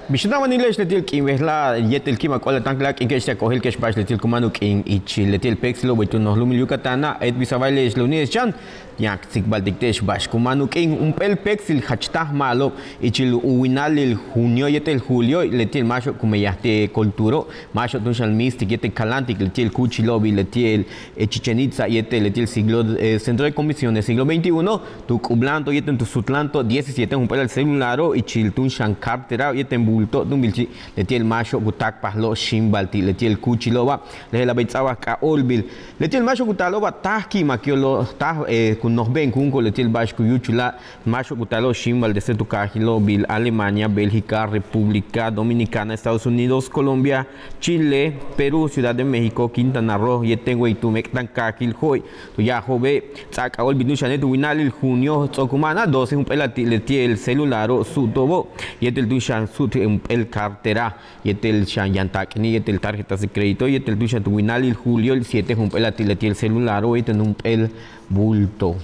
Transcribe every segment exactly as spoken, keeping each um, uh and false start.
Bix u na'wanile'ex leti'e' k'iin bejela' yéetel ki'imak óolal táan k láak'inke'ex ti' k ojéelke'ex ba'ax leti'e' ku máan u k'iin ichil leti'e' péektsilo'ob way tu noj lu'umil Yucatana', éet bisa'al ba'ale'ex le uníde'ex chan yaan k tsikbaltik te'ex ba'ax ku máan u k'iin jump'éel péektsil jach táaj ma'alob ichil u winalil junio yéetel julio leti'e' máaxo'ob ku meyaj ti' culturo', máaxo'ob túun xan míistik yéetel kaláantik leti'e' kúuchilo'obi' leti'e' Chichén Itzá' yéetel leti'e' siglo centro de convenciones siglo veintiuno tu k'ubláanto'ob yéetel tu sutláanto'ob diecisiete jump'éelal celularo' ichil túun xan carterao' yéetel buulto' túun bix leti'e' máaxo'ob ku táakpajlo'ob xíimbal ti' leti'e' kúuchilo'oba'. Le je'ela' bey ts'a'abal k óolbil leti'e' máaxo'ob ku taalo'oba' táaj ki'imak yo'olal táaj ku nojbe'enkunkul leti'e' ba'ax ku yúuchula'. Máaxo'ob ku taalo'ob xíimbal desde tu kaajilo'obil Alemania, Bélgica, República Dominicana, Estados Unidos, Colombia, Chile, Perú, Ciudad de México, Quintana Roo yéetel way tu méek'tankaajil jo'e' tu yaajo'obe'. Ts'a'ab k óolbil túun xane' tu winalil junio ts'o'ok u máana' doce jump'éelal ti' leti'e' celularo' su'uto'obo' yéetel túun xan su'ut jump'éel cartera yéetel xan yaan taak'ini' yéetel tarjetas de crédito yéetel túun xan tu winalil julio siete jump'éelal ti' leti'e' celularo' yéetel jump'éel buulto'.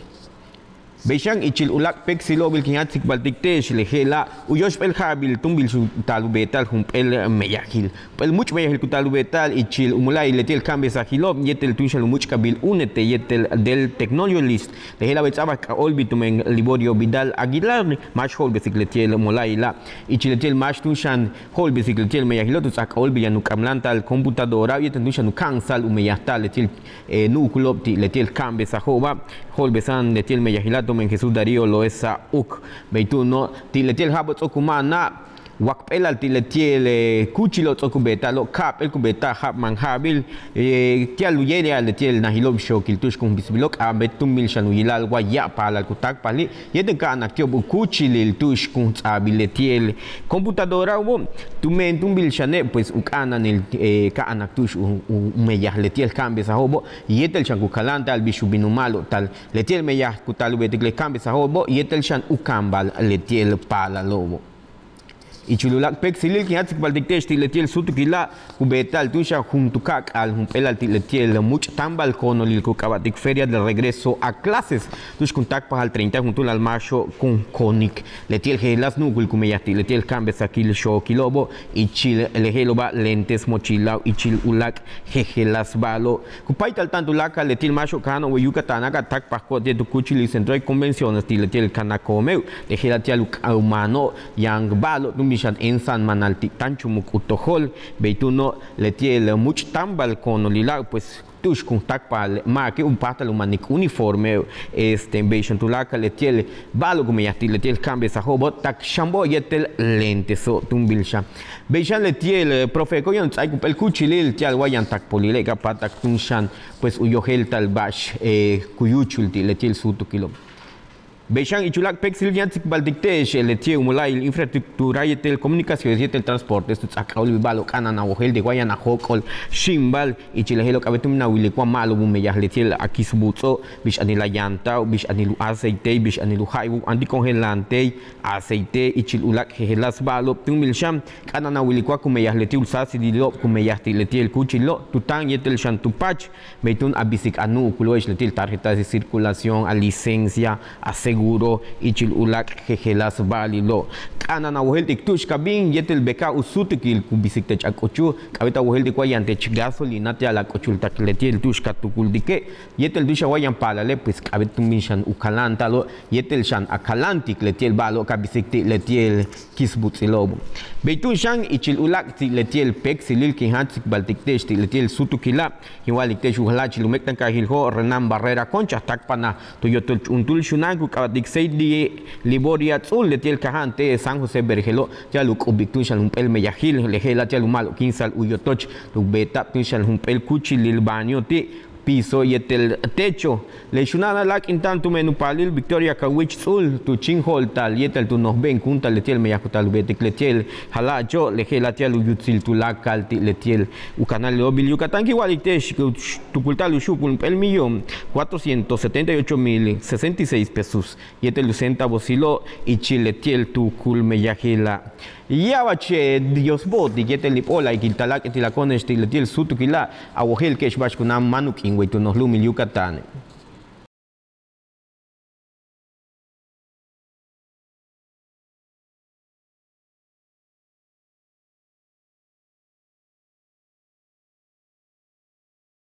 Bey xan ichil u láak' péektsilo'obil kin jach tsikbaltik te'ex le je'ela' u yóoxp'éel ja'abil túun bix u taal u beeta'al jump'éel meyajil jump'éel múuch' meyajil ku taal u beeta'al ichil u mola'ayil leti'e' ka'anbesajilo'ob yéetel túun xan u múuch'kabil UNETE yéetel Dell Technologies. Le je'ela' bey ts'a'abal k óolbil tumen Liborio Vidal Aguilar máax jo'olbesik leti'e' mola'ayila' ichil leti'e' máax túun xan jo'olbesik leti'e' meyajilo' tu ts'a'ab k óolbil yaan u k'amláanta'al computadorao' yéetel túun xan u ka'ansa'al u meyajta'al leti'e' nu'ukulo'ob ti' leti'e' ka'anbesajo'oba'. Jo'olbesa'an leti'e' meyajila' tumen Jesús Darío Loesa Uc. Bey túuno' ti' leti'e' ja'abo'ob ts'o'ok u máana' wakp'éelal ti' leti'e' kúuchilo' ts'o'ok u beeta'alo' ka'ap'éel ku beeta'al ja'ab man ja'abil ti'al u yéeyal leti'e' najilo'ob xookil tu'ux kun bisbilo' k'a'abéet túun bix xan u yila'al wa ya'ab paalal ku táakpajli' yéetel ka'anak ti'ob u kúuchilil tu'ux kun ts'a'abil leti'e' computadorao'obo' tumen túun bix xane' pues u k'a'ana'anil ka'anak tu'ux u meyaj leti'e' ka'anbesajo'obo' yéetel xan ku kaláanta'al bix u bin u ma'alob taal leti'e' meyaj ku taal u beetik le ka'anbesajo'obo' yéetel xan u kaambal leti'e' paalalo'obo'. Ichil u láak' péektsilil kin jach tsikbaltik te'ex ti' leti'e' súutukila' ku beeta'al túun xan juntúul ka'ak'al jump'éelal ti' leti'e' múuch' táambal koonolil ku k'aaba'tik Feria de Regreso a Clases tu'ux kun táakpajal treinta juntúulal máaxo'ob kun koonik leti'e' jejeláas nu'ukul ku meyaj ti' leti'e' ka'anbesakil xookilo'obo' ichil le je'elo'oba' lentes, mochilao' ichil u láak' jejeláas ba'alo' ku páaytal táan tuláakal leti'e' máaxo'ob kajano'ob way Yucatana' ka táakpajko'ob ti'e' tu kúuchilil centro de convenciones ti' leti'e' Canacoomeo'. Le je'ela' ti'al u k'a'amáano'ob yaan ba'alo'ob túun bix xan éensamanal ti' táan chúumuk u tojol. Bey túuno' leti'e' múuch' táambal koonolila' pues tu'ux kun táakpajal máake' u páajtal u manik uniforme este bey xan tuláakal leti'e' ba'alo'ob ku meyaj ti' leti'e' ka'anbesajo'obo' tak xanbo'ob yéetel lenteso'ob túun bix xan. Bey xan leti'e' Profeco yaan u ts'áaik jump'éel kúuchilil ti'al wa yaan tak poolile' ka páatak túun xan pues u yojéelta'al ba'ax ku yúuchul ti' leti'e' súutukilo'. Bey xan ich u láak' péektsilil kin jach tsikbaltik te'ex leti'e' u mola'ayil infraestructura yéetel comunicaciones yéetel transportes tu ts'áaj k óolbil ba'alo'ob k'a'ana'an a wojéeltik wa yaan a jóok'ol xíimbal ichil le je'elo' k'a'abéet túun bix a wilik wa ma'alob u meyaj leti'e' a kisbuuts'o' bix anil a yantao'ob bix anil u aceitey bix anil u ja'iwo'ob anticongelantey aceite ichil u láak' jejeláas ba'alo'ob túun bix xan k'a'ana'an a wilik wa ku meyaj leti'e' u sáasililo'ob ku meyaj ti' leti'e' kúuchilo' tu táan yéetel xan tu paach. Bey túun a bisik a nu'ukulo'ob ich leti'e' tarjetas de circulación, a licencia, a seguro ichil u láak' jejeláas ba'alilo'. K'a'ana'an a wojéeltik tu'ux ka bin yéetel beeka u súutukil ku bisik teech a k'uchul k'a'abéet a wojéeltik wa yaan teech gasolina ti'al a k'uchul tak leti'e' tu'ux ka tukultike' yéetel tu'ux wa yaan paalale' pues k'a'abéet túun bix xan u kaláanta'alo' yéetel xan a kaláantik leti'e' ba'alo' ka bisik ti' leti'e' kisbuutsilo'obo'. Bey túun xan ichil u láak' ti' leti'e' péektsilil kin jach tsikbaltik te'ex ti' leti'e' súutukila' kin wa'alik te'ex u jala'achil u méek'tankaajil jo'o' Renán Barrera Concha táakpanaj tu yóotoch juntúul xunáan ku k'aaba'tik Seydi Liboria Tz'ul leti'e' kaja'an te' San José Vergelo' ti'al u k'ubik túun xan jump'éel meyajil le je'ela' ti'al u ma'alob kíinsa'al u yóotoch tu beeta'ab túun xan jump'éel kúuchilil baño ti' piso yéetel techo. Le xunáana' láak'inta'an tumen u paalil Victoria Cauich Tz'ul tu chíin jo'olta'al yéetel tu nojbe'enkúunta'al leti'e' meyaj ku taal u beetik leti'e' jala'acho' le je'ela' ti'al u yutsil tuláakal ti' leti'e' u kanalilo'obil Yucatán kin wa'alik te'ex ku tukulta'al u xu'upul jump'éel millón cuatrocientos setenta y ocho mil sesenta y seis pesos yéetel u centavosilo' ichil leti'e' tuukul meyajila'. Ya'abach Dios bo'otik yéetel íib óolal ikil ta láak'intilako'one'ex ti' leti'e' súutukila' a wojéeltike'ex ba'ax ku na'an máan u k'iin wey tu noj lu'umil Yucatane'.